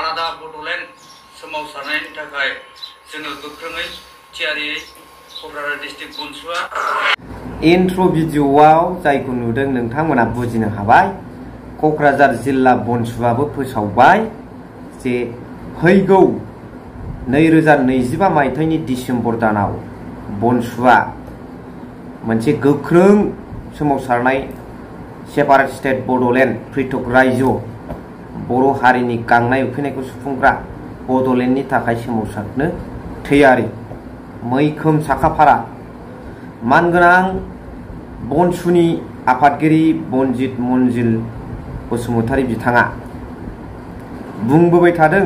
आलादा बड'लेण्ड सोमावसारनायनि थाखाय जोङो गोख्रोङै थियारियै क'क्राझार डिस्ट्रिक्ट बनसुआ इन्ट्र' भिडिअ'आव जायखौ नुदों नोंथांमोना बुजिनो हाबाय। क'क्राझार जिल्ला बनसुआबो फोसावबाय जे फैगौ 2025 मायथाइनि डिसेम्बर दानाव बनसुआ मोनसे गोख्रों सोमावसारनाय सेपारेट स्टेट बड'लेण्ड पृथक रायजो बर' हारिनि गांनाय उखैनायखौ सुफुंग्रा बड'लेण्डनि थाखाय सोमावसारनो थैयारि मैखोम साखाफारा मानगोनां बनसुनि आफादगिरि बनजित मनजिल बसुमतारी बिथाङा बुंबोबाय थादों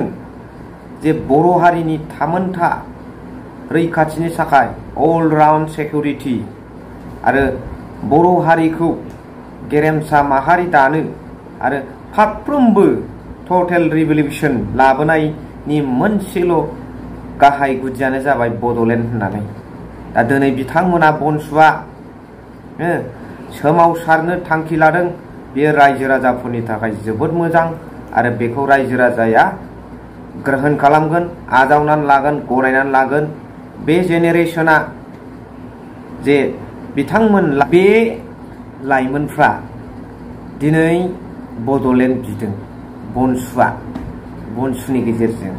जे बर' हारिनि थामोनथा रैखाथिनि थाखाय अल राउन्ड सिकिउरिटि आरो बर' हारिखौ गेरेमसा माहारि दानो आरो फारफ्रोमबो टटेल रिभलिउसन लाबोनायनि मोनसेल' गाहाय गुदियानो जाबाय बड'लेण्ड होननानै दा दिनै बिथांमोना बनसुआ सोमावसारनो थांखि लादों। बेयो रायजो राजाफोरनि थाखाय जोबोद मोजां आरो बेखौ रायजो राजाया ग्रहण खालामगोन, आजावनानै लागोन, गनायनानै लागोन। बे जेनेरेशना जे बिथांमोन बे लाइमोनफ्रा दिनै बड'लेण्ड बिदों बनसुनि गेजेरजों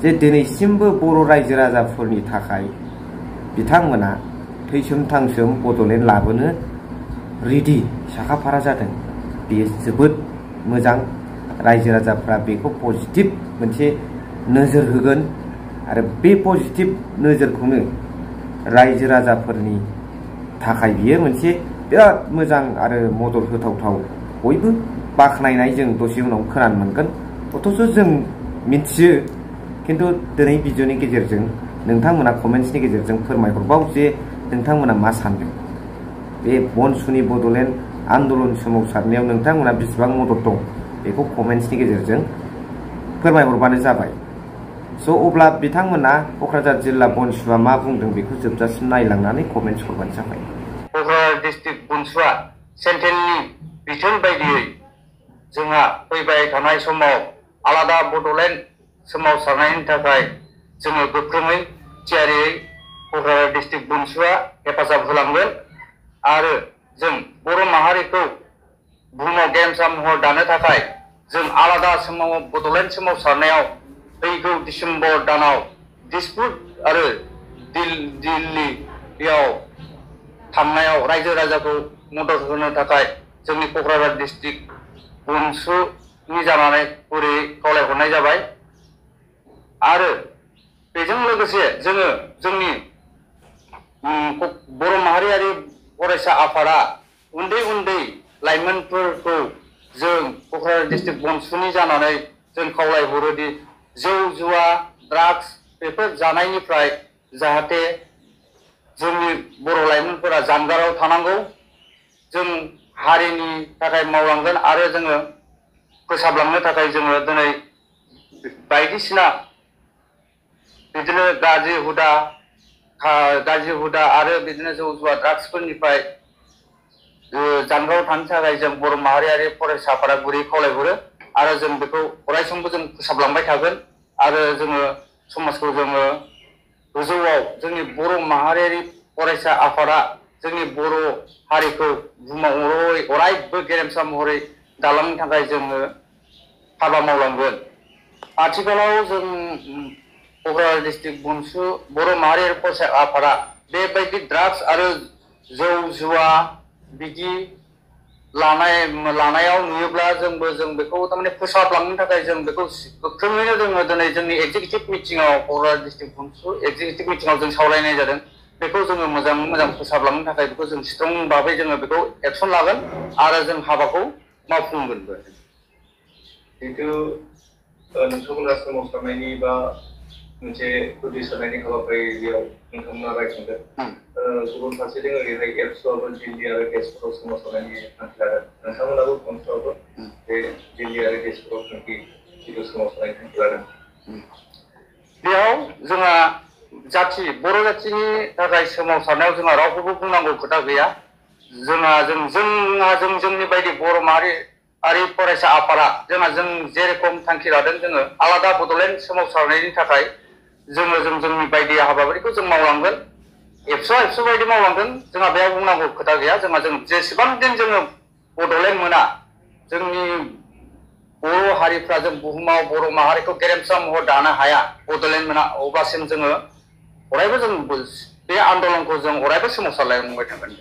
जे दिनैसिमबो बर' रायजो राजाफोरनि थाखाय बिथांमोना थैसोम थांसोम बड'लेण्ड लाबोनो रेडि साखाफारा जादों। बेयो जोबोद मोजां। रायजो राजाफ्रा बेखौ पजिटिभ मोनसे नोजोर होगोन आरो बे पजिटिभ नोजोरखौनो रायजो राजाफोरनि थाखाय बियो मोनसे बिराद मोजां आरो मदद होथावथाव बयबो बाख्नायनाय जों दसे उनाव खोनानो मोनगोन। अथ'च' जों मिथियो खिन्थु दिनै भिडिअनि गेजेरजों नोंथांमोना कमेन्ट्सनि गेजेरजों फोरमायहरबाव जे नोंथांमोना मा सानदों। बे बनसुनि बड'लेण्ड आन्दलन सोमावसारनायाव नोंथांमोना बेसेबां मदद दं बेखौ कमेन्ट्सनि गेजेरजों फोरमायहरबानो जाबाय। स' अब्ला बिथांमोना क'क्राझार जिल्ला बनसुआ मा बुंदों बेखौ जोबजासिम नायलांनानै कमेन्ट्स हरबानो जाबाय। क'क्राझार डिस्ट्रिक्ट बनसुआ सेन्ट्रेलनि बिथोन बायदियै जोंहा फैबाय थानाय समाव आलादा बड'लेण्ड सोमावसारनायनि थाखाय जोङो गोख्रोङै थियारियै क'क्राझार डिस्ट्रिक्ट बनसुआ हेफाजाब होलांगोन आरो जों बर' माहारिखौ बुहुमाव गेरेमसा महर दानो थाखाय जों आलादा बड'लेण्ड सोमावसारनायाव फैगौ डिसेम्बर दानाव दिसपुर आरो दिल्लीयाव थांनायाव रायजो राजाखौ मदद होनो थाखाय जोंनि क'क्राझार डिस्ट्रिक्ट बनसुनि जानानै गुरै खावलायहरनाय जाबाय। आरो बेजों लोगोसे जोङो जोंनि बर' माहारियारि फरायसा आफादा उन्दै उन्दै लाइमोनफोरखौ जों क'क्राझार डिस्ट्रिक्ट बनसुनि जानानै जों खावलायहरोदि जौ जुवा ड्राग्स बेफोर जानायनिफ्राय जाहाथे जोंनि बर' लाइमोनफोरा जानगाराव थानांगौ। जों हारिनि थाखाय मावलांगोन आरो जोङो फोसाबलांनो थाखाय जोङो दिनै बायदिसिना बिदिनो गाज्रि हुदा आरो बिदिनो जौ जुवा ड्राग्सफोरनिफ्राय जानगाराव थानो थाखाय जों बर' माहारियारि फरायसाफोरा गुरै खावलायहरो आरो जों बेखौ अरायसमबो जों फोसाबलांबाय थागोन आरो जोङो समाजखौ जोङो गोजौआव जोंनि बर' माहारियारि फरायसा आफादा जोंनि बर' हारिखौ बुहुमाव अरायबो गेरेमसा महरै दालांनो थाखाय जोङो हाबा मावलांगोन। आथिखालाव जों क'क्राझार डिस्ट्रिक्ट बनसु बर' माहारियारि फरायसा आफादा बेबायदि ड्राग्स आरो जौ जुवा बिदि लानायाव नुयोब्ला जों बेखौ थारमाने फोसाबलांनो थाखाय जों बेखौ गोख्रोङैनो जोङो दिनै जोंनि एक्जिकिउटिभ मिटिङाव क'क्राझार डिस्ट्रिक्ट बनसु एक्जिकिउटिभ मिटिङाव जों सावरायनाय जादों। बेखौ जोङो मोजां फोसाबलांनो थाखाय बेखौ जों स्ट्रं भाबै जोङो बेखौ एक्सन लागोन आरो जों हाबाखौ मावफुंगोनबो। जिहेतु नोंथांमोना सोमावसारनायनि बा मोनसे गुदि सोलायनाय हाबाफारियाव नोंथांमोना रायखांदों। गुबुन फारसेथिं ओरैहाय एबसुआबो दिल्ली आरो तेजपुराव सोमावसारनायनि थांखि लादों। नोंथांमोनाबो बनसुआबो बे दिल्ली आरो तेजपुराव जिथु सोमावसारनायनि थांखि लादों। बेयाव जोंहा बर' जाथिनि थाखाय सोमावसारनायाव जोंहा रावखौबो बुंनांगौ खोथा गैया। जोंनि बायदि बर' माहारि आरि फरायसा आफादा जों जेरेखम थांखि लादों जोङो आलादा बड'लेण्ड सोमावसारनायनि थाखाय जोंनि बायदि हाबाफारिखौ जों मावलांगोन एबसु बायदि मावलांगोन जोंहा बेयाव बुंनांगौ खोथा गैया जों जेसेबां दिन जोङो बड'लेण्ड मोना जोंनि बर' हारिफ्रा जों बुहुमाव बर' माहारिखौ गेरेमसा महर दानो हाया बड'लेण्ड मोना अब्लासिम जोङो अरायबो जों बे आन्दलनखौ जों अरायबो सोमावसारलांबाय थागोन।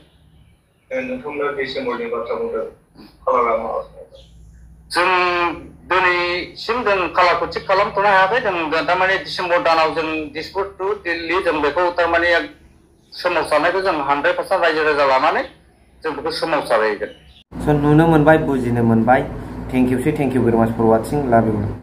नोंथांमोना डिसेम्बरनि बाथ्रा बुंदों खालारा मा जों दिनैसिम जों खालारखौ थिग खालामथ'नो हायाखै जों थारमाने डिसेम्बर दानाव जों दिसपुर टु दिल्ली जों बेखौ थारमाने सोमावसारनायखौ जों 100% रायजो राजा लानानै जों बेखौ सोमावसारहैगोन। नुनो मोनबाय बुजिनो मोनबाय। थेंक इउ भेरि माच फर वाचिं। लाभ इउ।